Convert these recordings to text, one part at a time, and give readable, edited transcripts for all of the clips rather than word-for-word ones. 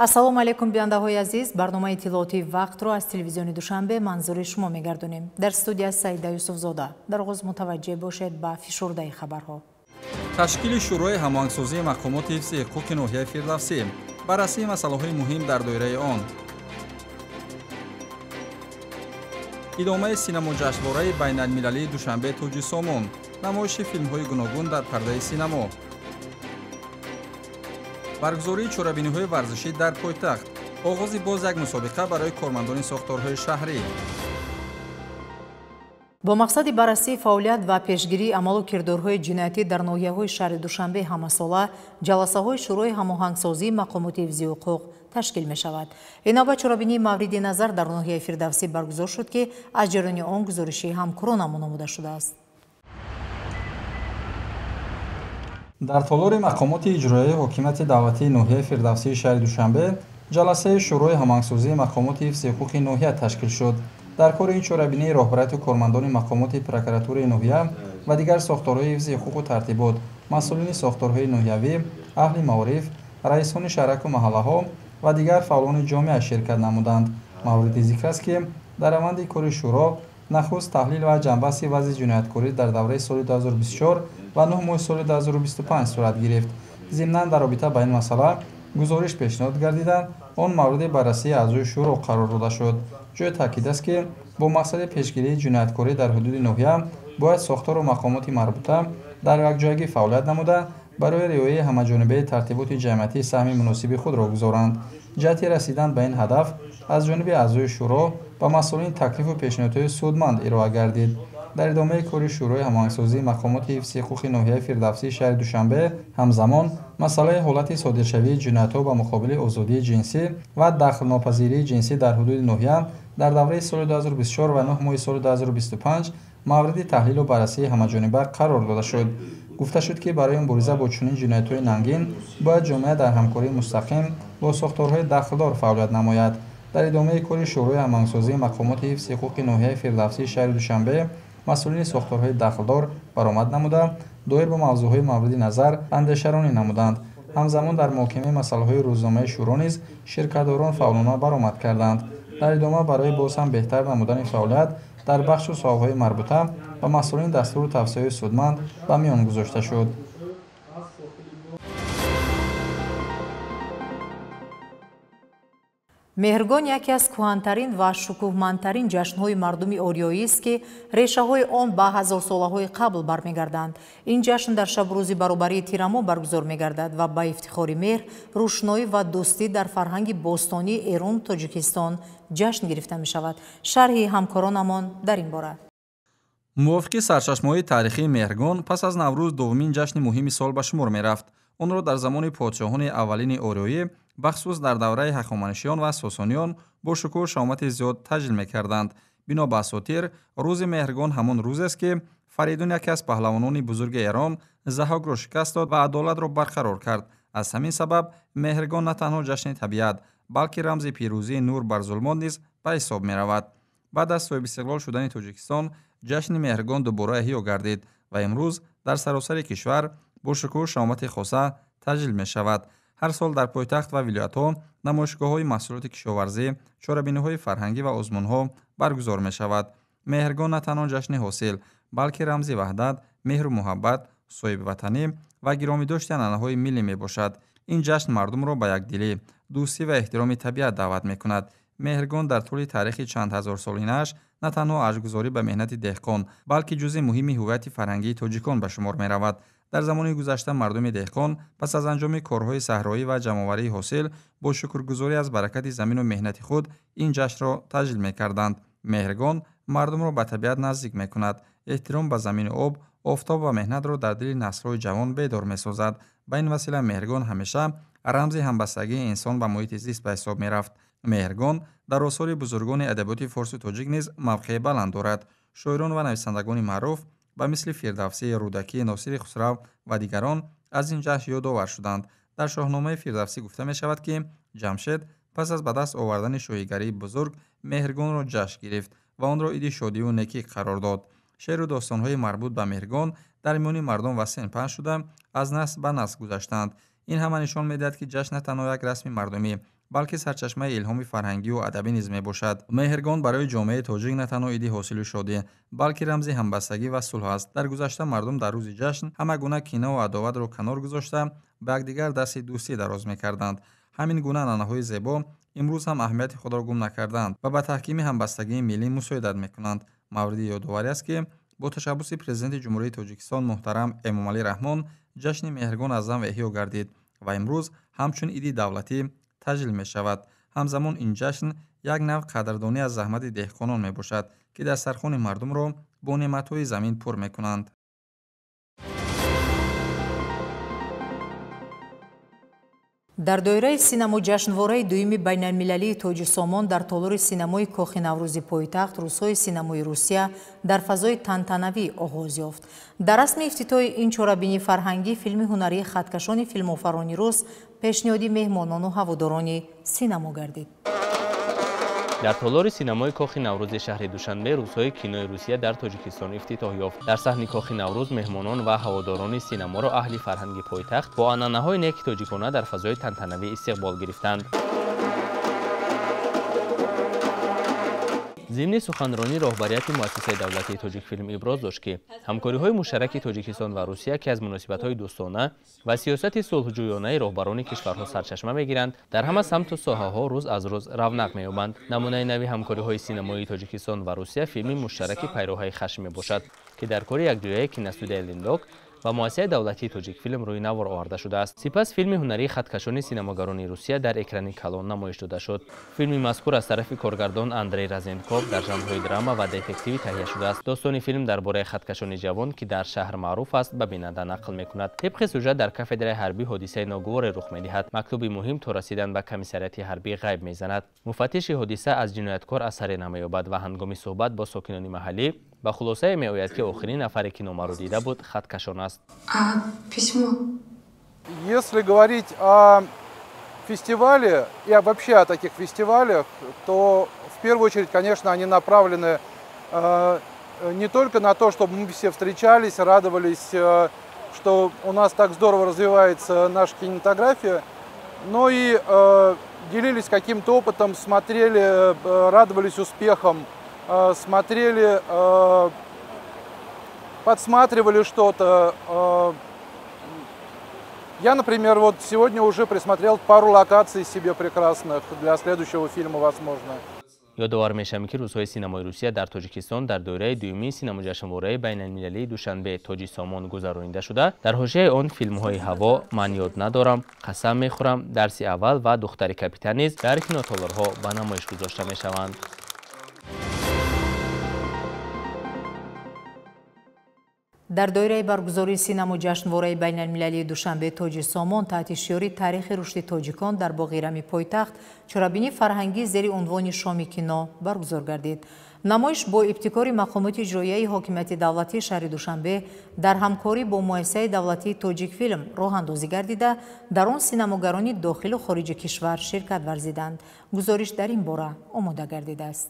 Ассалому алайкум, бинандаҳои азиз. Барномаи иттилоотии вақтро аз телевизиони Душанбе манзури шумо мегардонем. Дар студия Саида Юсуфзода. Дар оғоз мутаваҷҷеҳ бошед ба фишурдаи хабарҳо. Ташкили Шӯрои ҳамоҳангсозии мақомоти ҳифзи ҳуқуқи ноҳияи Фирдавсӣ, баррасии масъалаҳои муҳим дар доираи он. Идомаи синамоҷашнвораи байналмилалии Душанбе Тоҷи Сомон, намоиши филмҳои гуногун дар пардаи синамо. Баргузории чорабиниҳои варзишӣ дар пойтахт, оғози боз як мусобиқа барои кормандони сохторҳои шаҳрӣ. Бо мақсади баррасии фаъолият ва пешгирии амалу кирдорҳои ҷиноятӣ дар ноҳияҳои шаҳри Душанбе ҳамасола ҷаласаҳои Шӯрои ҳамоҳангсозии мақомоти ҳифзи ҳуқуқ ташкил мешавад. Ин навбат чорабинии мавриди назар дар ноҳияи Фирдавсӣ баргузор шуд, ки аз ҷараёни он гузориши ҳамкоронамон омода шудааст. Дар толори мақомоти иҷроияи ҳокимияти давлатии ноҳияи Фирдавсии шаҳри Душанбе ҷаласаи Шӯрои ҳамоҳангсозии мақомоти ҳифзи ҳуқуқи ноҳия ташкил шуд. Дар кори ин чорабинии роҳбарияту кормандони мақомоти прокуратураи ноҳия ва дигар сохторҳои ҳифзи ҳуқуқу тартибот, масъулини сохторҳои ноҳиявӣ, аҳли маориф, раисони шаҳраку маҳаллаҳо ва дигар фаъолони ҷомеа ширкат намуданд. Мавриди зикр аст, ки дар раванди кори шӯро нахуст таҳлил ва ҷамъбасти вазъи ҷинояткорӣ дар давраи соли 2024 ва 9 моҳи соли 2025 сурат гирифт. Зимнан дар робита ба ин масъала гузориш пешниҳод гардида, он мавриди баррасии аъзои шӯро қарор дода шуд. Ҷои таъкид аст, ки бо мақсади пешгирии ҷинояткорӣ дар ҳудуди ноҳия бояд сохтору мақомоти марбута дар якҷоягӣ фаъолият намуда, барои риояи ҳамаҷонибаи тартиботи ҷамъиятӣ саҳми муносиби худро гузоранд. Ҷиҳати расидан ба ин ҳадаф аз ҷониби аъзои шӯро ба масъулин таклифу пешниҳодҳои судманд ироа гардид. Дар идомаи кори Шӯрои ҳамоҳангсозии мақомоти ҳифзи ҳуқуқи ноҳияи Фирдавсии шаҳри Душанбе ҳамзамон масъалаи ҳолати содиршавии ҷиноятҳо ба муқобили озодии ҷинсӣ ва дахлнопазирии ҷинсӣ дар ҳудуди ноҳия дар давраи соли 2024 ва 9 моҳи соли 2025 мавриди таҳлилу баррасии ҳамаҷониба қарор дода шуд. Гуфта шуд, ки барои мубориза бо чунин ҷиноятҳои нангин бояд ҷомеа дар ҳамкории мустақим бо сохторҳои дахлдор фаъолият намояд. Дар идомаи кори Шӯрои ҳамоҳангсозии мақомоти ҳифзи ҳуқуқи ноҳияи Фирдавсии шаҳри Душанбе масъулини сохторҳои дахлдор баромад намуда, доир ба мавзӯъҳои мавриди назар андешаронӣ намуданд. Ҳамзамон дар муҳокимаи масъалаҳои рӯзномаи шӯро низ ширкатдорон фаъолона баромад карданд. Дар идома барои боз ҳам беҳтар намудани фаъолият дар бахшу соҳаҳои марбута ба масъулин дастуру тавсияҳои судманд ба миён гузошта шуд. Меҳргон яке аз кӯҳантарин ва шукӯҳмандтарин ҷашнҳои мардуми ориёист, ки решаҳои он ба ҳазорсолаҳои қабл бармегарданд. Ин ҷашн дар шабу рӯзи баробарии тирамо баргузор мегардад ва ба ифтихори меҳр, рӯшноӣ ва дӯстӣ дар фарҳанги бостонии Эрону Тоҷикистон ҷашн гирифта мешавад. Шарҳи ҳамкоронамон дар ин бора. Мувофиқи сарчашмаҳои таърихии Меҳргон пас аз Наврӯз дуввумин ҷашни муҳими сол ба шумор мерафт. Онро дар замони подшоҳони аввалини ориёӣ, бахусус дар давраи ҳахоманишиён ва сосониён бо шукӯҳу шаҳомати зиёд таҷлил мекарданд. Бино ба асотир, рӯзи Меҳргон ҳамон рӯзест, ки Фаридун, яке аз паҳлавонони бузурги Эрон, Заҳокро шикаст дод ва адолатро барқарор кард. Аз ҳамин сабаб Меҳргон на танҳо ҷашни табиат, балки рамзи пирӯзии нур бар зулмот низ ба ҳисоб меравад. Баъд аз соҳибистиқлол шудани Тоҷикистон ҷашни Меҳргон дубора эҳё гардид ва имрӯз дар саросари кишвар бо шукӯҳу шаҳомати хоса таҷлил мешавад. Ҳар сол дар пойтахт ва вилоятҳо намоишгоҳҳои маҳсулоти кишоварзӣ, чорабиниҳои фарҳангӣ ва озмунҳо баргузор мешавад. Меҳргон на танҳо ҷашни ҳосил, балки рамзи ваҳдат, меҳру муҳаббат, соҳибватанӣ ва гиромидошти анъанаҳои миллӣ мебошад. Ин ҷашн мардумро ба якдилӣ, дӯстӣ ва эҳтироми табиат даъват мекунад. Меҳргон дар тӯли таърихи чанд ҳазорсолинааш на танҳо арҷгузорӣ ба меҳнати деҳқон, балки ҷузъи муҳими ҳувияти фарҳангии тоҷикон ба шумор меравад. Дар замони гузашта мардуми деҳқон пас аз анҷоми корҳои саҳроӣ ва ҷамъоварии ҳосил бо шукргузорӣ аз баракати замину меҳнати худ ин ҷашнро таҷлил мекарданд. Меҳргон мардумро ба табиат наздик мекунад, эҳтиром ба замину об, офтоб ва меҳнатро дар дили наслҳои ҷавон бедор месозад. Ба ин васила Меҳргон ҳамеша рамзи ҳамбастагии инсон ба муҳити зист ба ҳисоб мерафт. Меҳргон дар осори бузургони адабиёти форсу тоҷик низ мавқеи баланд дорад. Шоирон ва нависандагони маъруф ба мисли Фирдавсӣ, Рӯдакӣ, Носири Хусрав ва дигарон аз ин ҷашн ёдовар шуданд. Дар Шоҳномаи Фирдавсӣ гуфта мешавад, ки Ҷамшед пас аз ба даст овардани шоҳигарии бузург Меҳргонро ҷашн гирифт ва онро иди шодиву некӣ қарор дод. Шеъру достонҳои марбут ба Меҳргон дар миёни мардум васеъ паҳн шуда, аз насл ба насл гузаштанд. Ин ҳама нишон медиҳад, ки ҷашн на танҳо як расми мардумӣ, балки сарчашмаи илҳоми фарҳангию адабӣ низ мебошад. Меҳргон барои ҷомеаи тоҷик на танҳо иди ҳосилу шодӣ, балки рамзи ҳамбастагӣ ва сулҳ аст. Дар гузашта мардум дар рӯзи ҷашн ҳама гуна кинаву адоватро канор гузошта, ба якдигар дасти дӯстӣ дароз мекарданд. Ҳамин гуна анъанаҳои зебо имрӯз ҳам аҳамияти худро гум накардаанд ва ба таҳкими ҳамбастагии миллӣ мусоидат мекунанд. Мавриди ёдоварӣ аст, ки бо ташаббуси Президенти Ҷумҳурии Тоҷикистон муҳтарам Эмомалӣ Раҳмон ҷашни Меҳргон аз нав эҳё гардид ва имрӯз ҳамчун иди давлатӣ таҷлил мешавад. Ҳамзамон ин ҷашн як нав қадрдонӣ аз заҳмати деҳқонон мебошад, ки дастархони мардумро бо неъматҳои замин пур мекунанд. Дар доираи синамоҷашнвораи дуюми байналмилалии Тоҷисомон дар толори синамои Кохи Наврӯзи пойтахт рӯзҳои синамои Русия дар фазои тантанавӣ оғоз ёфт. Дар расми ифтитоҳи ин чорабинии фарҳангӣ филми ҳунарии хаткашони филмофарони рус пешниҳоди меҳмонону ҳаводорони синамо гардид. Дар толори синамои Кохи Наврӯзи шаҳри Душанбе рӯзҳои кинои Русия дар Тоҷикистон ифтитоҳ ёфт. Дар саҳни Кохи Наврӯз меҳмонон ва ҳаводорони синаморо аҳли фарҳанги пойтахт бо анъанаҳои неки тоҷикона дар фазои тантанавӣ истиқбол гирифтанд. Зимни суханронӣ роҳбарияти муассисаи давлатии Тоҷикфилм иброз дошт, ки ҳамкориҳои муштараки Тоҷикистон ва Русия, ки аз муносибатҳои дӯстона ва сиёсати сулҳҷӯёнаи роҳбарони кишварҳо сарчашма мегиранд, дар ҳама самту соҳаҳо рӯз аз рӯз равнақ меёбанд. Намунаи нави ҳамкориҳои синамоии Тоҷикистон ва Русия филми муштараки Пайроҳаи хашм мебошад, ки дар кори якҷояи киностудияи Линдок ва муассисаи давлатии Тоҷикфилм рӯи навор оварда шудааст. Сипас филми ҳунарии хаткашони синамогарони Русия дар экрани калон намоиш дода шуд. Филми мазкур аз тарафи коргардон Андрей Разенков дар жанрҳои драма ва детективӣ таҳия шудааст. Достони филм дар бораи хаткашони ҷавон, ки дар шаҳр маъруф аст, ба бинанда нақл мекунад. Тибқи сюжет дар кафедраи ҳарбӣ ҳодисаи ногуворе рух медиҳад. Мактуби муҳим то расидан ба комиссариати ҳарбӣ ғайб мезанад. Муфаттиши ҳодиса аз ҷинояткор асаре намеёбад ва ҳангоми суҳбат бо сокинони маҳаллӣ ба хулосае меояд, ки охирин нафаре, ки номаро дида буд, хаткашон аст. А письмо? Если говорить о фестивале и вообще о таких фестивалях, то в первую очередь, конечно, они направлены не только на то, чтобы мы все встречались, радовались, что у нас так здорово развивается наша кинематография, но и делились каким-то опытом, смотрели, радовались успехам, смотрели, подсматривали что-то. Я, например, вот сегодня уже присмотрел пару локаций себе прекрасных для следующего фильма, возможно. Ёдовар мешавем, ки рӯзҳои синамои Русия дар Тоҷикистон дар доираи дуюмии синамоҷашнвораи байналмилалии Душанбе Тоҷисомон гузаронида шуда, дар ҳошияи он филмҳои Ҳаво, Ман ёд надорам, Қасам мехӯрам, Дарси аввал ва Духтари капитан низ дар кинотолорҳо ба намоиш гузошта мешаванд. Дар доираи баргузории синамоҷашнвораи байналмилалии Душанбе Тоҷисомон таҳти шиори таърихи рушди тоҷикон дар боғи Ирами пойтахт чорабинии фарҳангӣ зери унвони Шоми кино баргузор гардид. Намоиш бо ибтикори мақомоти иҷроияи ҳокимияти давлатии шаҳри Душанбе дар ҳамкорӣ бо муассисаи давлатии Тоҷикфилм роҳандозӣ гардида, дар он синамогарони дохилу хориҷи кишвар ширкат варзиданд. Гузориш дар ин бора омода гардидааст.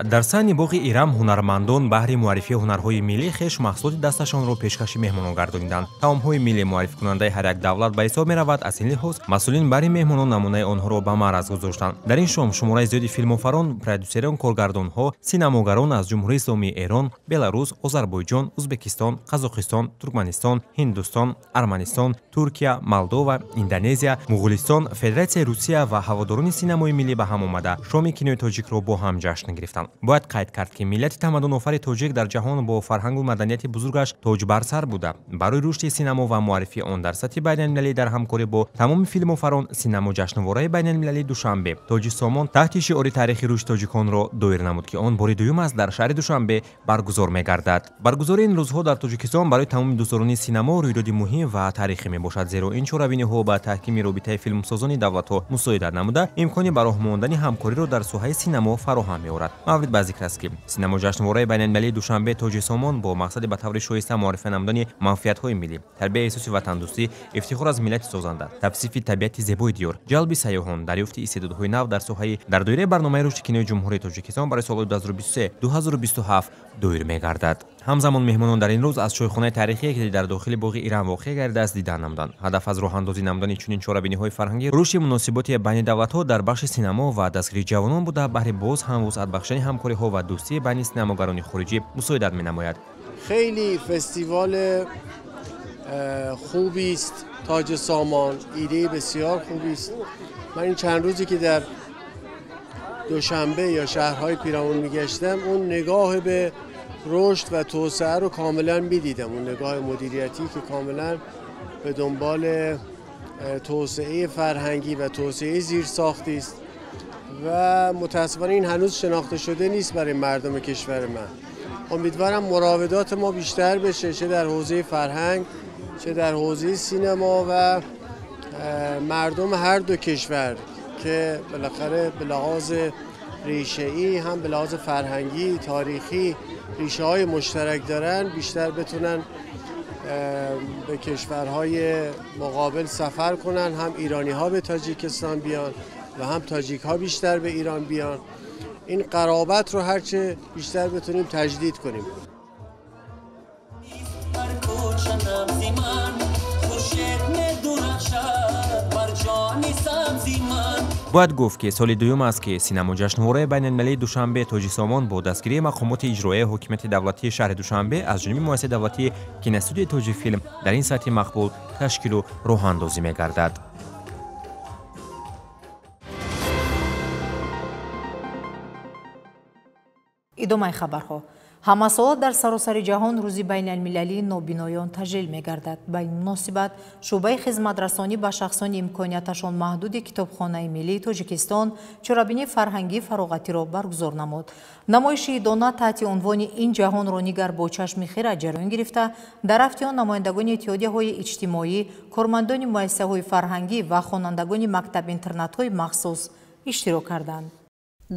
Дар саҳни боғи Ирам ҳунармандон баҳри муаррифии ҳунарҳои миллӣ хеш маҳсулоти дасташонро пешкаши меҳмонон гардониданд. Таомҳои миллӣ муаррификунандаи ҳар як давлат ба ҳисоб меравад. Аз ин лиҳоз масъулин бари меҳмонон намунаи онҳоро ба маъраз гузоштанд. Дар ин шом шумораи зиёди филмофарон, продюсерон, коргардонҳо, синамогарон аз Ҷумҳурии Исломии Эрон, Беларус, Озарбойҷон, Узбекистон, Қазоқистон, Туркманистон, Ҳиндустон, Арманистон, Туркия, Молдова, Индонезия, Муғулистон, Федератсияи Русия ва ҳаводорони синамои миллӣ ба ҳам омада шоми кинои тоҷикро бо ҳам ҷашн гирифтанд. Бояд қайд кард, ки миллати тамаддунофари тоҷик дар ҷаҳон бо фарҳангу маданияти бузургаш тоҷ бар сар буда. Барои рушди синамо ва муаррифии он дар сатҳи байналмилалӣ дар ҳамкорӣ бо тамоми филмофарон синамоҷашнвораи байналмилалии Душанбе Тоҷисомон таҳти шиори таърихи рушди тоҷиконро доир намуд, ки он бори дуюм аст дар шаҳри Душанбе баргузор мегардад. Баргузории ин рӯзҳо дар Тоҷикистон барои тамоми дӯстдорони синамо рӯйдоди муҳим ва таърихӣ мебошад, зеро ин чорабиниҳо ба таҳкими робитаи филмсозони давлатҳо мусоидат намуда, имкони ба роҳ мондани ҳамкориро дар соҳаи синамо фароҳам меорад. Маврид ба зикр аст, ки синамоҷашнвораи байналмилалии Душанбе Тоҷи Сомон бо мақсади ба таври шоиста муаррифӣ намудани манфиатҳои миллӣ, тарбияи эҳсоси ватандӯстӣ, ифтихор аз миллати созанда, тавсифи табиати зебои диёр, ҷалби сайёҳон, дарёфти истеъдодҳои нав дар соҳаи дар доираи барномаи рушди кинои Ҷумҳурии Тоҷикистон барои солҳои 2023-2027 доир мегардад. Ҳамзамон меҳмонон дар ин рӯз аз чойхонаи таърихие, ки дар дохили боғи Ирам воқеъ гардидааст, дидан намуданд. Ҳадаф аз роҳандозӣ намудани чунин чорабиниҳои фарҳангӣ рушди муносиботи байни давлатҳо дар бахши синамо ва дастгирии ҷавонон буда, баҳри боз ҳам вусъат бахшидани ҳамкориҳо ва дӯстии байни синамогарони хориҷӣ мусоидат менамояд. Хеле фестивали хубист Тоҷи Сомон, идеи бисёр хубист. Ман ин чанд рӯзе ки дар Душанбе ё шаҳрҳои پیرامون میگشتم، اون نگاه به رشد و توسعه رو کاملا میدیدم، اون نگاه مدیریتی که کاملا به دنبال توسعه فرهنگی و توسعه زیرساختی است و متاسفانه این هنوز شناخته شده نیست برای مردم کشور من. امیدوارم مراودات ما بیشتر بشه، چه در حوزه فرهنگ چه در حوزه سینما و مردم هر دو کشور که بالاخره به لحاظ ریشه‌ای هم به لحاظ فرهنگی تاریخی ریشه‌های مشترک دارن، بیشتر بتونن به کشورهای مقابل سفر کنن، هم ایرانی‌ها به تاجیکستان بیان و هم تاجیک‌ها بیشتر به ایران بیان. این قرابت رو هرچه بیشتر بتونیم تجدید کنیم. Бояд гуфт, ки соли дуюм аст, ки синамоҷашнвораи байналмилалии Душанбе Тоҷи Сомон бо дастгирии мақомоти иҷроияи ҳокимияти давлатии шаҳри Душанбе аз ҷониби муассисаи давлатии киностудияи Тоҷикфилм дар ин сатҳи мақбул ташкилу роҳандозӣ мегардад. Идомаи хабарҳо. Ҳамасола дар саросари ҷаҳон рӯзи байналмилалии нобиноён таҷлил мегардад. Ба ин муносибат шӯъбаи хизматрасонӣ ба шахсони имконияташон маҳдуди Китобхонаи миллии Тоҷикистон чорабинии фарҳангии фароғатиро баргузор намуд. Намоиши идона таҳти унвони «Ин ҷаҳонро нигар бо чашми хира» ҷараён гирифта, дар рафти он намояндагони иттиҳодияҳои иҷтимоӣ, кормандони муассисаҳои фарҳангӣ ва хонандагони мактаб-интернатҳои махсус иштирок карданд.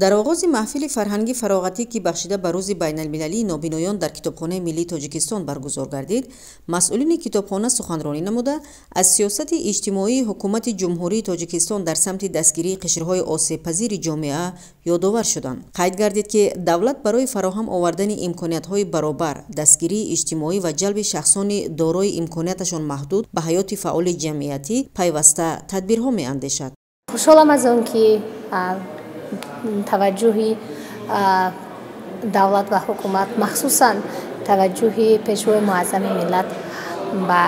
Дар оғози маҳфили фарҳанги фароғатӣ, ки бахшида ба рӯзи байналмилалии нобиноён дар Китобхонаи миллии Тоҷикистон баргузор гардид, масъулини китобхона суханронӣ намуда аз сиёсати иҷтимоии ҳукумати Ҷумҳурии Тоҷикистон дар самти дастгирии қишрҳои осебпазири ҷомеа ёдовар шуданд. Қайд гардид, ки давлат барои фароҳам овардани имкониятҳои баробар, дастгирии иҷтимоӣ ва ҷалби шахсони дорои имконияташон маҳдуд ба ҳаёти фаъоли ҷамъиятӣ пайваста тадбирҳо меандешад. Хушҳолам аз он ки таваҷҷӯҳи давлат ва ҳукумат, махсусан таваҷҷӯҳи пешвои муаззами миллат ба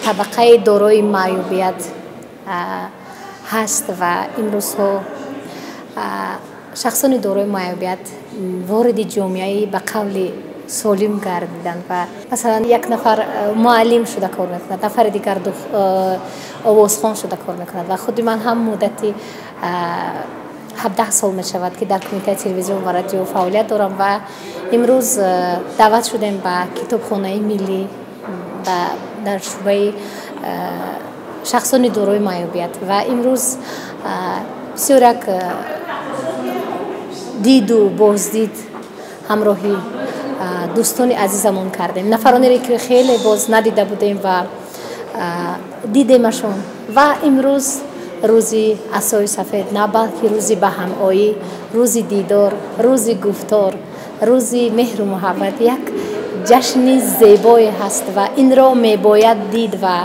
табақаи дорои маъюбият ҳаст ва имрӯзҳо шахсони дорои маъюбият вориди ҷомеаи ба қавли солим гардиданд ва масалан як нафар муаллим шуда кор мекунад, нафари дигар овозхон шуда кор мекунад ва худи ман ҳам муддати 17 сол мешавад, ки дар кумитаи телевизион ва радио фаъолият дорам ва имрӯз даъват шудем ба Китобхонаи миллӣ дар шӯъбаи шахсони дорои маъюбият ва имрӯз бисёр як диду боздид ҳамроҳӣ дӯстони азизамон кардем, нафаронере ки хеле боз надида будем ва дидемашон ва имрӯз рӯзи асои сафед на балки рӯзи баҳамоӣ, рӯзи дидор, рӯзи гуфтор, рӯзи меҳру муҳаббат, як ҷашни зебое ҳаст ва инро мебояд дид ва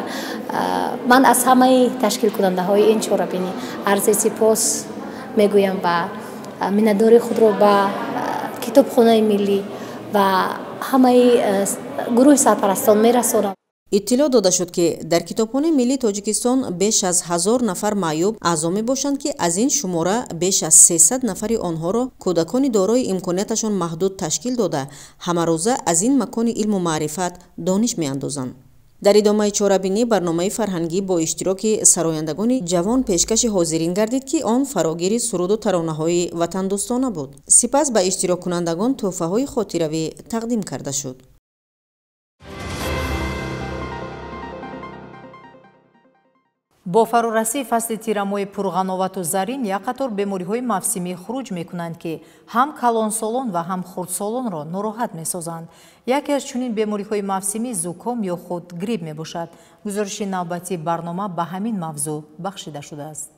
ман аз ҳамаи ташкилкунандаҳои ин чорабинӣ арзи сипос мегӯям ва миннатдории худро ба Китобхонаи миллӣ ва ҳамаи гурӯҳи сарпарастон мерасонам. Иттилоъ дода шуд, ки дар Китобхонаи миллии Тоҷикистон беш аз 1000 нафар маъюб аъзо мебошанд, ки аз ин шумора беш аз 300 нафари онҳоро кӯдакони дорои имконияташон маҳдуд ташкил дода, ҳамарӯза аз ин макони илму маърифат дониш меандозанд. Дар идомаи чорабинӣ барномаи фарҳангӣ бо иштироки сарояндагони ҷавон пешкаши ҳозирин гардид, ки он фарогири суруду таронаҳои ватандӯстона буд. Сипас ба иштироккунандагон тӯҳфаҳои хотиравӣ тақдим карда шуд. Бо фарорасии фасли тирамоҳи пурғановату зарин як қатор бемориҳои мавсимӣ хуруҷ мекунанд, ки ҳам калонсолон ва ҳам хурдсолонро нороҳат месозанд. Яке аз чунин бемориҳои мавсимӣ зуком ё худ грипп мебошад. Гузориши навбатии барнома ба ҳамин мавзӯъ бахшида шудааст.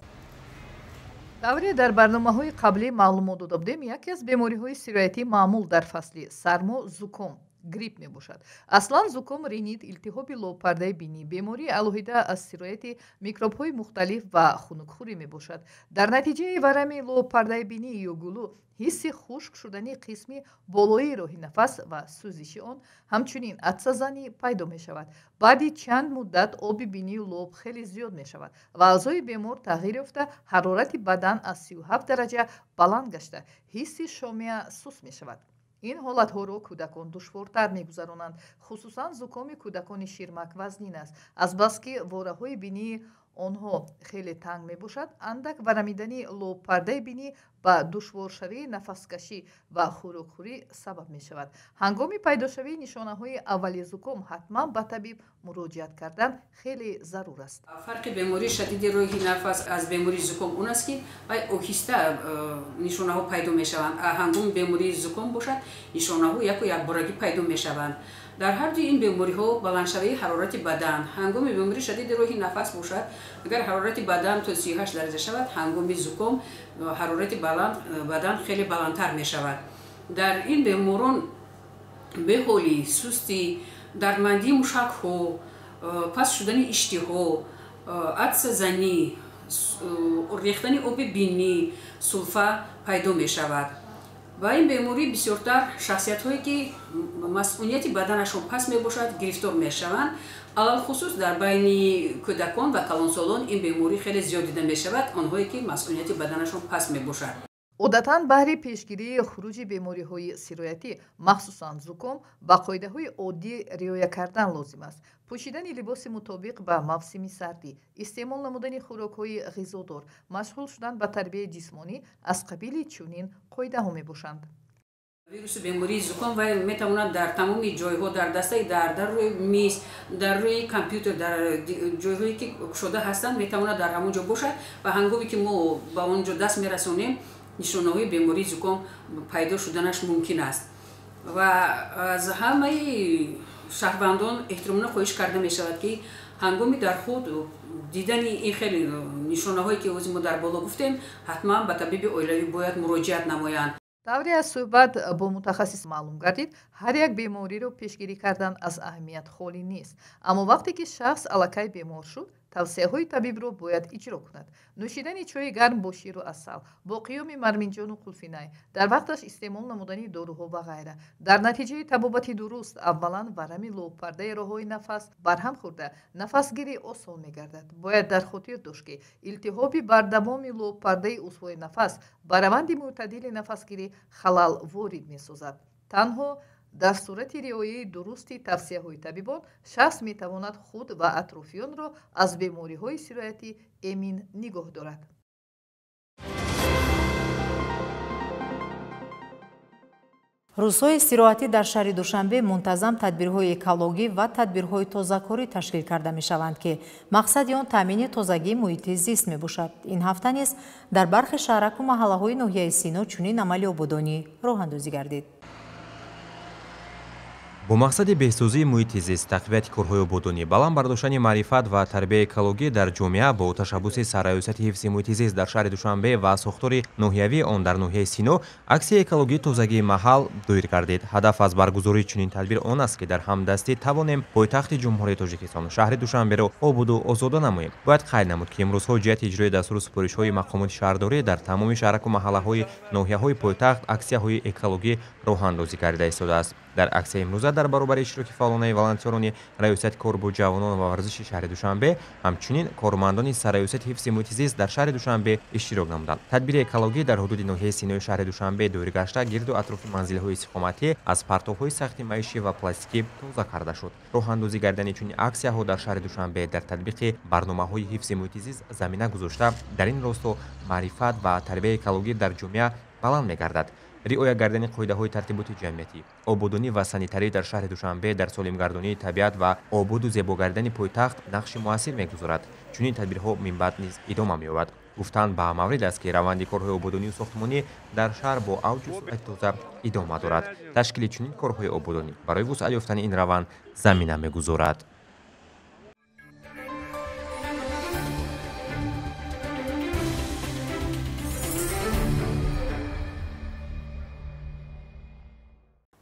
Тавре дар барномаҳои қаблӣ маълумот дода будем, яке аз бемориҳои сироятӣ маъмул дар фасли сармо зуком, грипп мебошад. Аслан зуком, ринит, илтиҳоби лобпардаи бинӣ, бемории алоҳида аз сирояти микробҳои мухталиф ва хунукхӯрӣ мебошад. Дар натиҷаи варами лобпардаи бинӣ ё гулӯ ҳисси хушк шудани қисми болоии роҳи нафас ва сӯзиши он, ҳамчунин атсазанӣ пайдо мешавад. Баъди чанд муддат оби бинию лоб хеле зиёд мешавад ва аъзои бемор тағйир ёфта, ҳарорати бадан аз 37 дараҷа баланд гашта, ҳисси шомия сус мешавад. Ин ҳолатҳоро кӯдакон душвортар мегузаронанд. Хусусан зукоми кӯдакони ширмак вазнин аст, азбаски вораҳои бинии онҳо хеле танг мебошад. Андак варамидани лобпардаи бинӣ ба душворшавии нафаскашӣ ва хӯрокхӯрӣ сабаб мешавад. Ҳангоми пайдошавии нишонаҳои аввали зуком ҳатман ба табиб муроҷиат кардан хеле зарур аст. Фарқи бемории шадиди роҳи нафас аз бемории зуком он аст, ки вай оҳиста нишонаҳо пайдо мешаванд. Ҳангоми бемории зуком бошад, нишонаҳо яку якборагӣ пайдо мешаванд. Дар ҳар дуи ин бемориҳо баландшавии ҳарорати бадан. Ҳангоми бемории шадиди роҳи нафас бошад, агар ҳарорати бадан то 38 дараҷа шавад, ҳангоми зуком ҳарорати бадан хеле баландтар мешавад. Дар ин беморон беҳолӣ, сустӣ, дардмандии мушакҳо, паст шудани иштиҳо, атсазанӣ, рехтани оби бинӣ, сулфа пайдо мешавад. Ва ин беморӣ бисёртар шахсиятҳое ки масъунияти баданашон паст мебошад, гирифтор мешаванд. Алалхусус дар байни кӯдакон ва калонсолон ин беморӣ хеле зиёд дида мешавад, онҳое ки масъунияти баданашон паст мебошад. Одатан баҳри пешгирии хуруҷи бемориҳои сироятӣ, махсусан зуком, ба қоидаҳои оддӣ риоя кардан лозим аст. Пӯшидани либоси мутобиқ ба мавсими сардӣ, истеъмол намудани хӯрокҳои ғизодор, машғул шудан ба тарбияи ҷисмонӣ аз қабили чунин қоидаҳо мебошанд. Вируси бемории зуком вай метавонад дар тамоми ҷойҳо, дар дастаи дар рӯи миз, дар рӯи компютер, дар ҷойҳое ки кушода ҳастанд, метавонад дар ҳамон ҷо бошад ва ҳангоме ки мо ба он ҷо даст мерасонем, нишонаҳои бемории зуком пайдо шуданаш мумкин аст. Ва аз ҳамаи шаҳрвандон эҳтиромона хоҳиш карда мешавад, ки ҳангоми дар худ дидани ин хеле нишонаҳое ки ҳозир мо дар боло гуфтем, ҳатман ба табиби оилавӣ бояд муроҷиат намоянд. Тавре аз суҳбат бо мутахассис маълум гардид, ҳар як бемориро пешгирӣ кардан аз аҳамият холӣ нест. Аммо вақте ки шахс аллакай бемор шуд, тавсияҳои табибро бояд иҷро кунад. Нӯшидани чойи гарм бо ширу асал, бо қиёми марминҷону қулфинай, дар вақташ истеъмол намудани доруҳо ва ғайра. Дар натиҷаи табобати дуруст аввалан варами лобпардаи роҳҳои нафас барҳам хӯрда, нафасгирӣ осон мегардад. Бояд дар хотир дошт, ки илтиҳоби бардавоми лобпардаи узвҳои нафас ба раванди мӯътадили нафасгирӣ халал ворид месозад. Танҳо дар сурати риояи дурусти тавсияҳои табибон шахс метавонад худ ва атрофиёнро аз бемориҳои сироятӣ эмин нигоҳ дорад. Рӯзҳои истироҳатӣ дар шаҳри Душанбе мунтазам тадбирҳои экологӣ ва тадбирҳои тозакорӣ ташкил карда мешаванд, ки мақсади он таъмини тозагии муҳити зист мебошад. Ин ҳафта низ дар бархе шаҳраку маҳаллаҳои ноҳияи Сино чунин амали ободонӣ роҳандозӣ гардид. Бо мақсади беҳсозии муҳити зист, тақвияти корҳои ободонӣ, баланд бардоштани маърифат ва тарбияи экологӣ дар ҷомеа бо ташаббуси Сарраёсати ҳифзи муҳити зист дар шаҳри Душанбе ва сохтори ноҳиявии он дар ноҳияи Сино аксияи экологии тозагии маҳал доир гардид. Ҳадаф аз баргузории чунин тадбир он аст, ки дар ҳамдастӣ тавонем пойтахти Ҷумҳурии Тоҷикистон шаҳри Душанберо ободу озода намоем. Бояд қайд намуд, ки имрӯзҳо ҷиҳати иҷрои дастуру супоришҳои мақомоти шаҳрдорӣ дар тамоми шаҳраку маҳаллаҳои ноҳияҳои пойтахт аксияҳои экологӣ роҳандозӣ карда истодааст. Дар аксияи имрӯза дар баробари иштироки фаъолонаи волонтёрони Раёсати кор бо ҷавонон ва варзиши шаҳри Душанбе, ҳамчунин кормандони Сарраёсати ҳифзи муҳити зист дар шаҳри Душанбе иштирок намуданд. Тадбири экологӣ дар ҳудуди ноҳияи Синои шаҳри Душанбе доир гашта, гирду атрофи манзилҳои истиқоматӣ аз партовҳои сахти маишӣ ва пластикӣ тоза карда шуд. Роҳандозӣ гардани чунин аксияҳо дар шаҳри Душанбе дар татбиқи барномаҳои ҳифзи муҳити зист замина гузошта, дар ин росто маърифат ва тарбияи экологӣ дар ҷомеа баланд мегардад. Риоя гардани қоидаҳои тартиботи ҷамъиятӣ, ободонӣ ва санитарӣ дар шаҳри Душанбе дар солимгардонии табиат ва ободу зебо гардидани пойтахт нақши муассир мегузорад. Чунин тадбирҳо минбаъд низ идома меёбад. Гуфтан ба маврид аст, ки раванди корҳои ободонию сохтмонӣ дар шаҳр бо авҷу суръати тоза идома дорад. Ташкили чунин корҳои ободонӣ барои вусъат ёфтани ин раванд замина мегузорад.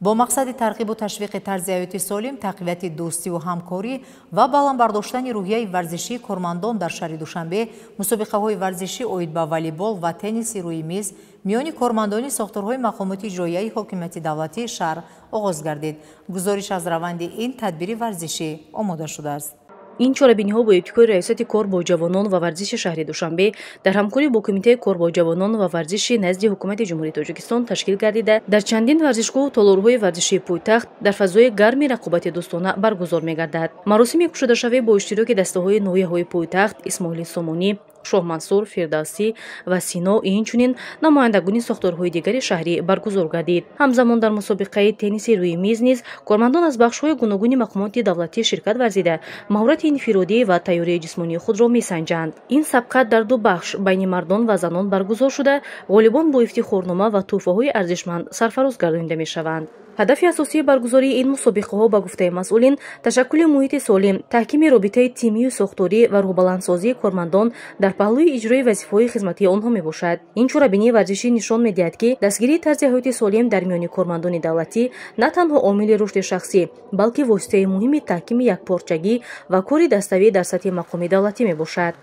Бо мақсади тарғибу ташвиқи тарзи ҳаёти солим, тақвияти дӯстиву ҳамкорӣ ва баланд бардоштани рӯҳияи варзишии кормандон дар шаҳри Душанбе мусобиқаҳои варзишӣ оид ба волейбол ва тенниси рӯи миз миёни кормандони сохторҳои мақомоти иҷроияи ҳокимияти давлатии шаҳр оғоз гардид. Гузориш аз раванди ин тадбири варзишӣ омода шудааст. Ин чорабиниҳо бо ибтикори Раёсати кор бо ҷавонон ва варзиши шаҳри Душанбе дар ҳамкорӣ бо Кумитаи кор бо ҷавонон ва варзиши назди Ҳукумати Ҷумҳурии Тоҷикистон ташкил гардида, дар чандин варзишгоҳу толорҳои варзишии пойтахт дар фазои гарми рақобати дӯстона баргузор мегардад. Маросими кушодашавӣ бо иштироки дастаҳои ноҳияҳои пойтахт Исмоили Сомонӣ, Шоҳмансур, Фирдавсӣ ва Сино, инчунин намояндагони сохторҳои дигари шаҳрӣ баргузор гардид. Ҳамзамон дар мусобиқаи тенниси рӯи миз низ кормандон аз бахшҳои гуногуни мақомоти давлатӣ ширкат варзида, маҳорати инфиродӣ ва тайёрии ҷисмонии худро месанҷанд. Ин сабқат дар ду бахш байни мардон ва занон баргузор шуда, ғолибон бо ифтихорнома ва тӯҳфаҳои арзишманд сарфароз гардонида мешаванд. Ҳадафи асосии баргузории ин мусобиқаҳо ба гуфтаи масъулин ташаккули муҳити солим, таҳкими робитаи тимию сохторӣ ва рӯҳбаландсозии кормандон дар паҳлӯи иҷрои вазифаҳои хизматии онҳо мебошад. Ин чорабинии варзишӣ нишон медиҳад, ки дастгирии тарзи ҳаёти солим дар миёни кормандони давлатӣ на танҳо омили рушди шахсӣ, балки воситаи муҳими таҳкими якпорчагӣ ва кори даставӣ дар сатҳи мақоми давлатӣ мебошад.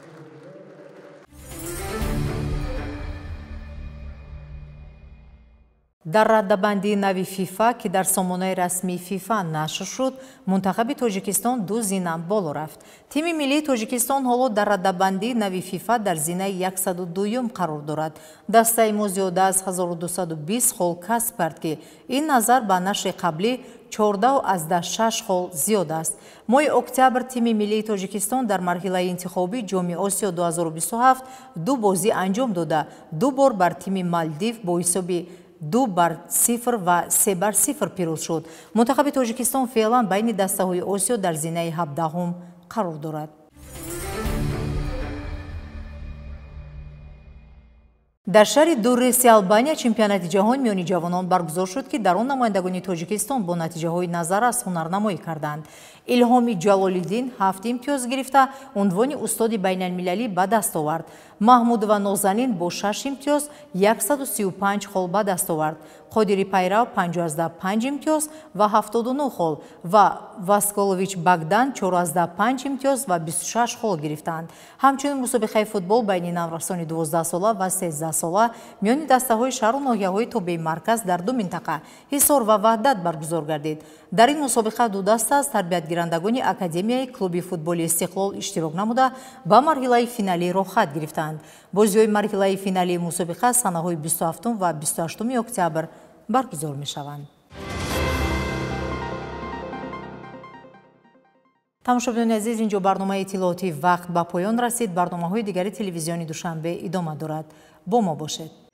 Дар раддабандии нави ФИФА, ки дар сомонаи расмии ФИФА нашр шуд, мунтахаби Тоҷикистон ду зина боло рафт. Тими миллии Тоҷикистон ҳоло дар раддабандии нави ФИФА дар зинаи 102-юм қарор дорад. Дастаи мо зиёда аз 1220 хол касб кард, ки ин назар ба нашри қаблӣ 14,6 хол зиёд аст. Моҳи октябр тими миллии Тоҷикистон дар марҳилаи интихобии Ҷоми Осиё 2027 ду бозӣ анҷом дода, ду бор бар тими Малдив бо ҳисоби 2-0 ва 3-0 пирӯз шуд. Мунтахаби Тоҷикистон феълан байни дастаҳои Осиё дар зинаи 17-ум қарор дорад. Дар шаҳри Дурреси Албания чемпионати ҷаҳон миёни ҷавонон баргузор шуд, ки дар он намояндагони Тоҷикистон бо натиҷаҳои назаррас ҳунарнамоӣ карданд. Илҳоми Ҷалолиддин 7 имтиёз гирифта, унвони устоди байналмилалӣ ба даст овард. Маҳмудова Нозанин бо 6 имтиёз 135 хол ба даст овард. Қодири Пайрав 5,5 имтиёз ва 79 хол ва Васколович Багдан 4,5 имтиёз ва 26 хол гирифтанд. Ҳамчунин мусобиқаи футбол байни наврасони 12 сола ва 13 сола миёни дастаҳои шаҳру ноҳияҳои тобеи марказ дар ду минтақа Ҳисор ва Ваҳдат баргузор гардид. Дар ин мусобиқа ду даста аз тарбиятгирандагони Академияи клуби футболи Истиқлол иштирок намуда, ба марҳилаи финалӣ роҳхат гирифтанд. Бозиҳои марҳилаи финалии мусобиқа санаҳои 27 ва 28 октябр баргузор мешаванд. Тамошобинони азиз, инҷо барномаи иттилоотии вақт ба поён расид. Барномаҳои дигари телевизиони Душанбе идома дорад. Бо мо бошед.